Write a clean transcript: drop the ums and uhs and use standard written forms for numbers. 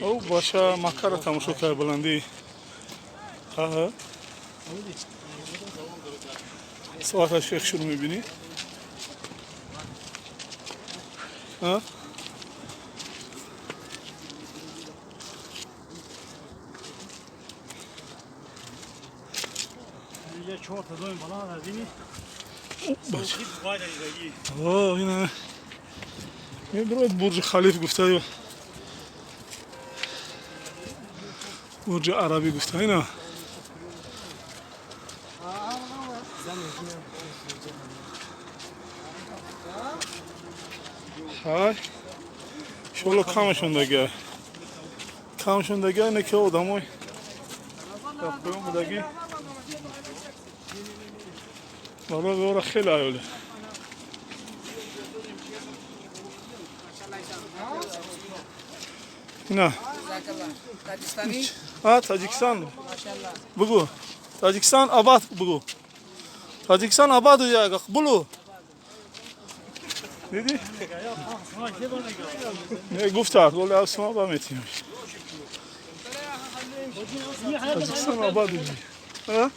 О, баша, Маккара тамошо кард, баландӣ. Аҳа. Соаташ шех шурӯъ мебинӣ? А? Инҷа чор та доим баланд аз ини. Бача. О, ина. Мебирояд Бурҷи Халиф гуфта ё Бурҷи Арабӣ гуфта ина. Ҳай. Иншоалло камашон дага. Камашон дага не ки одамой дар поён будагӣ. Барои ора хеле аёле. Ина. Таджикистани? А, Таджикистан. Бугу. Таджикистан абад бугу. Таджикистан абад яга булу. Диди? Не гуфта, вале асма ба метим. Таджикистан абад. А?